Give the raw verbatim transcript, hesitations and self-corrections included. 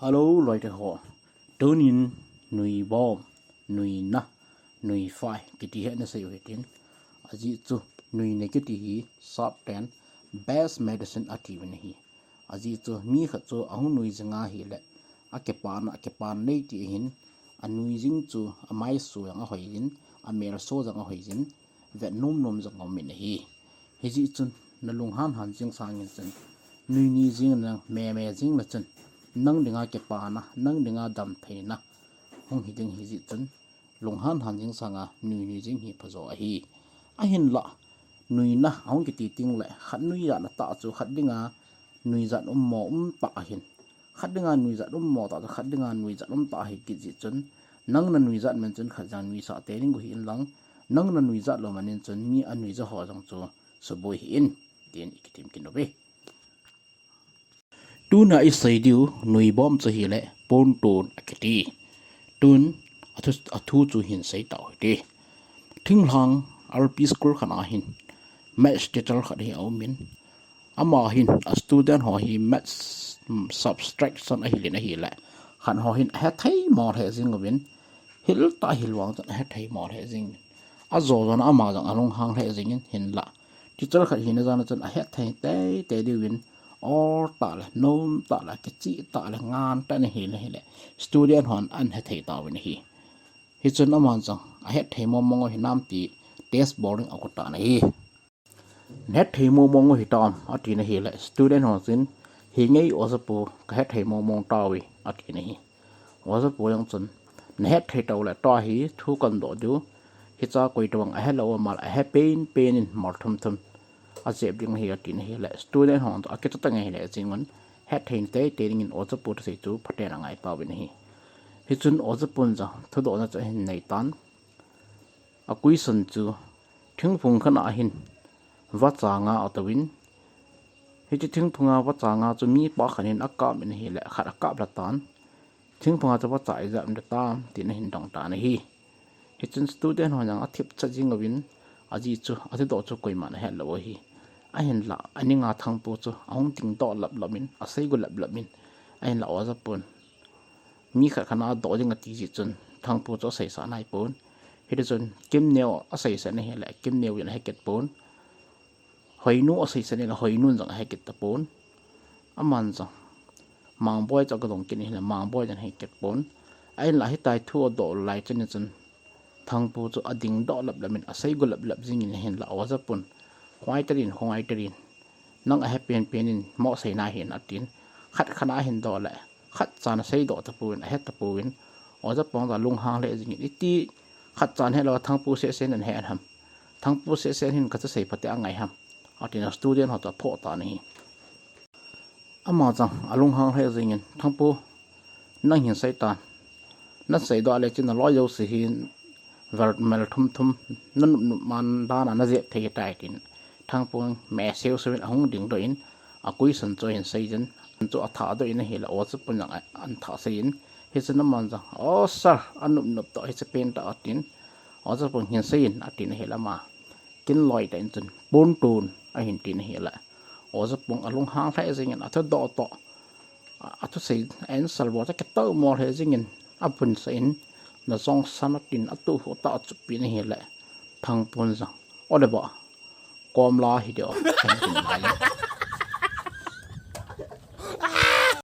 Hello, loite ho. Tunin nuibom, nuina, nuifai kiti hi nasei u hitin. Ajeh chu nuina kiti hi sapten best medicine ati uvin ahi. Ajeh chu mi khat chu ahung nui jing ahile, akipana, akipan nei ti ahin, anui jing chu amaisu jong ahoi jin, amelso jong ahoi jin, vet nom nom jong aum in ahi. Hijeh chun nalunghan han jing sangin chun, nui nui jing, nang meme jing le chun, nang dinga kipana, nang dinga damtheina hung hi ding hijeh chun, lunghan han jing sanga nui nui jing hi phajo ahi. Ahinla, nuina ahung kiti teng le, khat nuijat na tah chu khat dinga nuijat um mo um tah ahin. Khat dinga nuijat um mo tah chu khat dinga nuijat um tah ahi kit jeh chun, nang nanui jat man chun khat jong nuisah tei ding u hi in lang, nang nanui jat lou man in chun mi anui ja ho jong chu suboi hih in, tin ikitim kit uve. Tuna isei diu nuibom chu hile, ponton akiti. Tun athu, athu chu hin sei tau hite. Thinglhang L P school khat ahin, maths teacher khat hi aumin, ama hin a student ho hi maths, mm, subtraction ahil in ahile, khat ho hin ahethei mo lheh jing uvin, hil tah hil vang chun ahethei mo leh jing. Ajo jona ama jong alunghang lheh jingin hinla, teacher khat hina jona chun ahethei teitei diuvin, ol tah le, nom tah le, kicheh tah le, ngan tah in ahil ahile, student hon ahethei tauvin ahi. Hichun aman jong ahethei mong mong u hinam ti test bol ding agot tan ahi. Nahethei mong mong u hitam, atin ahile, student hon chun, hi ngei ojapu, kahethei mong mong tauve, atin ahi. Ojapu jong chun, nahethei tau le tua hi thu kandoh diu, hicha koitobang ahelou amal ahe pen pen in mal thum thum ajep ding ahi, atin ahile, student hon chu akichatah ngei lheh jingun, hethei teitei dingin ojapu thusei chu phaten angai tauvin ahi. Hichun ojapun jong thudohna chu ahin nei tan. A question chu, thingphung khat ahin vacha nga atouvin, hiche thingphunga vacha nga chu mipa khat in akap in ahile, khat akap lha tan. Thingphunga chu vacha ijat um ding tam, tin ahin dong tan ahi. Hichun student hon jong athip chat jing uvin, ajeh chu athudoh chu koiman ahet lou ahi. Ahinla, aninga Thangpu chu ahung dingdoh lap lap in, aseigu lap lap in, ahinla ojapun mi khat khat in adoh ding ati jeh chun, Thangpu chu aseisah naipon. Hitichun, Kimneo aseisah in ahile, Kimneo in ahekit pon. Hoinu aseisah in ahile, Hoinun jong ahekit tapon. Aman jong, Mangboi chu agadong kit in ahile, Mangboi jong ahekit pon. Ahinla hitia thu adoh lai chun chun, Thangpu chu adingdoh lap lap in, aseigu lap lap jingin ahinla, ojapun, Khongai Terin, Khongai Terin, nang ahe pen pen in mo sei nahin, atin. Khat khat in ahin doh le, khat chan aseidoh tapouvin, ahe tapouvin, ojapun jong alunghang lheh jingin, iti khat chan helou a Thangpu seh seh in ahe ham. Thangpu seh seh in hin kachu sei phate angai ham, atin a student ho chu aphoh tan ahi. Ama jong alunghang lheh jingin, Thangpu, nang hin sei tan. Naseidoh le chun naloi jouse hi vel mel thum thum, nanop nop man dan a najep thei tai, tin Thangpu meseu seu in ahung dingdoh in, a question chu ahin seijin, chu athahdoh in ahile, ojapun jong a, ahin thah sei in, hichun aman jong, Oh sir, anop nop toh hiche pen tah, atin, ojapun hin sei in, atin ahile ama kin loi tah in chun, ponton, ahin tin ahile, ojapun alunghang lheh jingin, athudoh toh, a, athusei answer bol chu akitou mo lheh jingin, abunsah in, najong san, atin, atuh hu tah achup in ahile, Thangpun jong, Ole ba, komla hi deo, ahin tin ahile,